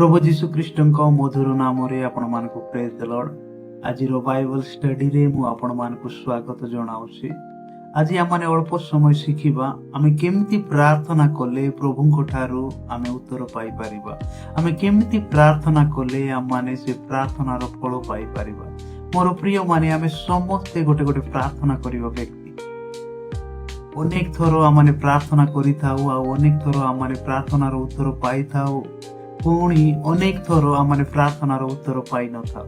ପ୍ରଭୁ ଯୀଶୁ ଖ୍ରୀଷ୍ଟଙ୍କ ମଧୁର ନାମରେ ଆପଣମାନଙ୍କୁ ପ୍ରେଜ୍ ଦ ଲର୍ଡ। ଆଜିର ବାଇବଲ ଷ୍ଟଡିରେ ମୁଁ ଆପଣମାନଙ୍କୁ ସ୍ୱାଗତ ଜଣାଉଛି। ଆଜି ଆମମାନେ ଅଳ୍ପ ସମୟ ଶିଖିବା, ଆମେ କେମିତି ପ୍ରାର୍ଥନା କଲେ ପ୍ରଭୁଙ୍କ ଠାରୁ ଆମେ ଉତ୍ତର ପାଇପାରିବା, ଆମେ କେମିତି ପ୍ରାର୍ଥନା କଲେ ଆମମାନେ ସେ ପ୍ରାର୍ଥନାର ଫଳ ପାଇପାରିବା। ମୋର ପ୍ରିୟମାନେ, ଆମେ ସମସ୍ତେ ଗୋଟେ ଗୋଟେ ପ୍ରାର୍ଥନା କରିବା ବ୍ୟକ୍ତି। ଅନେକ ଥର ଆମମାନେ ପ୍ରାର୍ଥନା କରିଥାଉ ଆଉ ଅନେକ ଥର ଆମମାନେ ପ୍ରାର୍ଥନାର ଉତ୍ତର ପାଇଥାଉ, ପୁଣି ଅନେକ ଥର ଆମମାନେ ପ୍ରାର୍ଥନାର ଉତ୍ତର ପାଇନଥାଉ।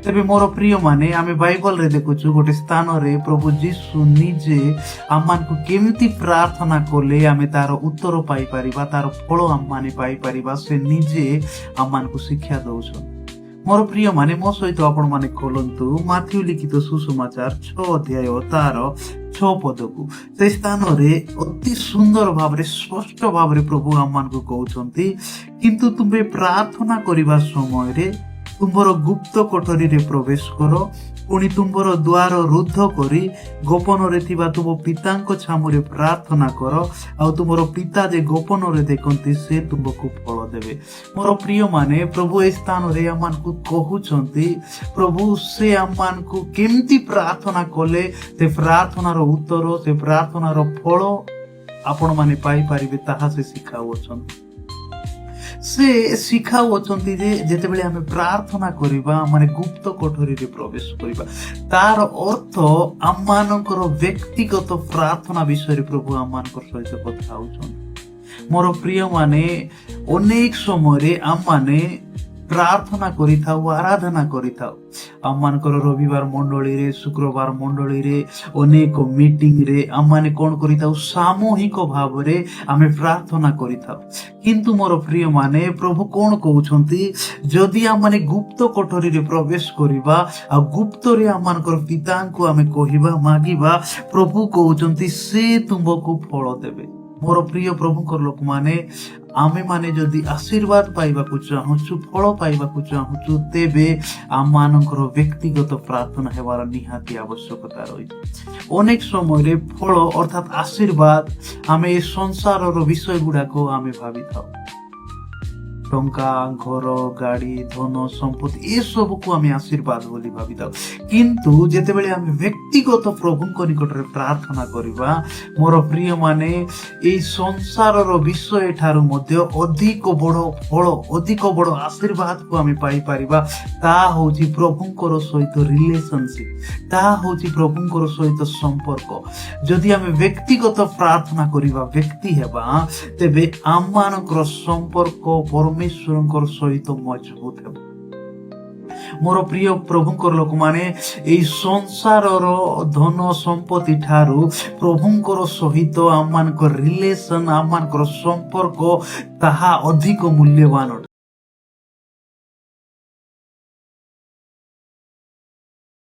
ତେବେ ମୋର ପ୍ରିୟମାନେ, ଆମେ ବାଇବଲରେ ଦେଖୁଛୁ, ଗୋଟେ ସ୍ଥାନରେ ପ୍ରଭୁ ଯୀଶୁ ନିଜେ ଆମମାନଙ୍କୁ କେମିତି ପ୍ରାର୍ଥନା କଲେ ଆମେ ତାର ଉତ୍ତର ପାଇପାରିବା, ତାର ଫଳ ଆମମାନେ ପାଇପାରିବା, ସେ ନିଜେ ଆମମାନଙ୍କୁ ଶିକ୍ଷା ଦଉଛନ୍ତି। ମୋର ପ୍ରିୟମାନେ, ମୋ ସହିତ ଆପଣମାନେ ଖୋଲନ୍ତୁ ମାଥ୍ୟୁ ଲିଖିତ ସୁସମାଚାର 6 ଅଧ୍ୟାୟ ତାର 6 ପଦକୁ। ସେ ସ୍ଥାନରେ ଅତି ସୁନ୍ଦର ଭାବରେ, ସ୍ପଷ୍ଟ ଭାବରେ ପ୍ରଭୁ ଆମମାନଙ୍କୁ କହୁଛନ୍ତି, "କିନ୍ତୁ ତୁମ୍ଭେ ପ୍ରାର୍ଥନା କରିବା ସମୟରେ ତୁମ୍ଭର ଗୁପ୍ତ କୋଠରୀରେ ପ୍ରବେଶ କର, ପୁଣି ତୁମ୍ଭର ଦ୍ୱାର ରୁଦ୍ଧ କରି ଗୋପନରେ ଥିବା ତୁମ ପିତାଙ୍କ ଛାମୁରେ ପ୍ରାର୍ଥନା କର, ଆଉ ତୁମର ପିତା ଯେ ଗୋପନରେ ଦେଖନ୍ତି, ସେ ତୁମ୍ଭକୁ ଫଳ ଦେବେ।" ମୋର ପ୍ରିୟମାନେ, ପ୍ରଭୁ ଏ ସ୍ଥାନରେ ଆମମାନଙ୍କୁ କହୁଛନ୍ତି, ପ୍ରଭୁ ସେ ଆମମାନଙ୍କୁ କେମିତି ପ୍ରାର୍ଥନା କଲେ ସେ ପ୍ରାର୍ଥନାର ଉତ୍ତର, ସେ ପ୍ରାର୍ଥନାର ଫଳ ଆପଣମାନେ ପାଇପାରିବେ, ତାହା ସେ ଶିଖାଉଅଛନ୍ତି। ସେ ଶିଖାଉଅଛନ୍ତି ଯେ ଯେତେବେଳେ ଆମେ ପ୍ରାର୍ଥନା କରିବା, ମାନେ ଗୁପ୍ତ କୋଠରୀରେ ପ୍ରବେଶ କରିବା। ତାର ଅର୍ଥ ଆମମାନଙ୍କର ବ୍ୟକ୍ତିଗତ ପ୍ରାର୍ଥନା ବିଷୟରେ ପ୍ରଭୁ ଆମମାନଙ୍କ ସହିତ କଥା ହଉଛନ୍ତି। ମୋର ପ୍ରିୟମାନେ, ଅନେକ ସମୟରେ ଆମମାନେ ପ୍ରାର୍ଥନା କରିଥାଉ, ଆରାଧନା କରିଥାଉ। ଆମମାନଙ୍କର ରବିବାର ମଣ୍ଡଳୀରେ, ଶୁକ୍ରବାର ମଣ୍ଡଳୀରେ, ଅନେକ ମିଟିଂରେ ଆମମାନେ କଣ କରିଥାଉ? ସାମୂହିକ ଭାବରେ ଆମେ ପ୍ରାର୍ଥନା କରିଥାଉ। କିନ୍ତୁ ମୋର ପ୍ରିୟମାନେ, ପ୍ରଭୁ କଣ କହୁଛନ୍ତି? ଯଦି ଆମମାନେ ଗୁପ୍ତ କୋଠରୀରେ ପ୍ରବେଶ କରିବା ଆଉ ଗୁପ୍ତରେ ଆମମାନଙ୍କର ପିତାଙ୍କୁ ଆମେ କହିବା, ମାଗିବା, ପ୍ରଭୁ କହୁଛନ୍ତି ସେ ତୁମ୍ଭକୁ ଫଳ ଦେବେ। ମୋର ପ୍ରିୟ ପ୍ରଭୁଙ୍କର ଲୋକମାନେ, ଆମେମାନେ ଯଦି ଆଶୀର୍ବାଦ ପାଇବାକୁ ଚାହୁଁଛୁ, ଫଳ ପାଇବାକୁ ଚାହୁଁଛୁ, ତେବେ ଆମମାନଙ୍କର ବ୍ୟକ୍ତିଗତ ପ୍ରାର୍ଥନା ହେବାର ନିହାତି ଆବଶ୍ୟକତା ରହିଛି। ଅନେକ ସମୟରେ ଫଳ ଅର୍ଥାତ୍ ଆଶୀର୍ବାଦ ଆମେ ଏ ସଂସାରର ବିଷୟ ଗୁଡାକ ଆମେ ଭାବିଥାଉ। ଟଙ୍କା, ଘର, ଗାଡି, ଧନ ସମ୍ପତ୍ତି, ଏସବୁକୁ ଆମେ ଆଶୀର୍ବାଦ ବୋଲି ଭାବିଥାଉ। କିନ୍ତୁ ଯେତେବେଳେ ଆମେ ବ୍ୟକ୍ତିଗତ ପ୍ରଭୁଙ୍କ ନିକଟରେ ପ୍ରାର୍ଥନା କରିବା, ମୋର ପ୍ରିୟମାନେ, ଏଇ ସଂସାରର ବିଷୟ ଠାରୁ ମଧ୍ୟ ଅଧିକ ବଡ ଫଳ, ଅଧିକ ବଡ ଆଶୀର୍ବାଦକୁ ଆମେ ପାଇପାରିବା। ତାହା ହଉଛି ପ୍ରଭୁଙ୍କର ସହିତ ରିଲେସନସିପ, ତାହା ହଉଛି ପ୍ରଭୁଙ୍କର ସହିତ ସମ୍ପର୍କ। ଯଦି ଆମେ ବ୍ୟକ୍ତିଗତ ପ୍ରାର୍ଥନା କରିବା ବ୍ୟକ୍ତି ହେବା, ତେବେ ଆମମାନଙ୍କର ସମ୍ପର୍କ ପରମେଶ୍ୱରଙ୍କର ସହିତ ମଜବୁତ ହେବ। ମୋର ପ୍ରିୟ ପ୍ରଭୁଙ୍କର ଲୋକମାନେ, ଏଇ ସଂସାରର ଧନ ସମ୍ପତ୍ତି ଠାରୁ ପ୍ରଭୁଙ୍କର ସହିତ ଆମମାନଙ୍କ ରିଲେସନ, ଆମମାନଙ୍କର ସମ୍ପର୍କ, ତାହା ଅଧିକ ମୂଲ୍ୟବାନ ଅଟେ।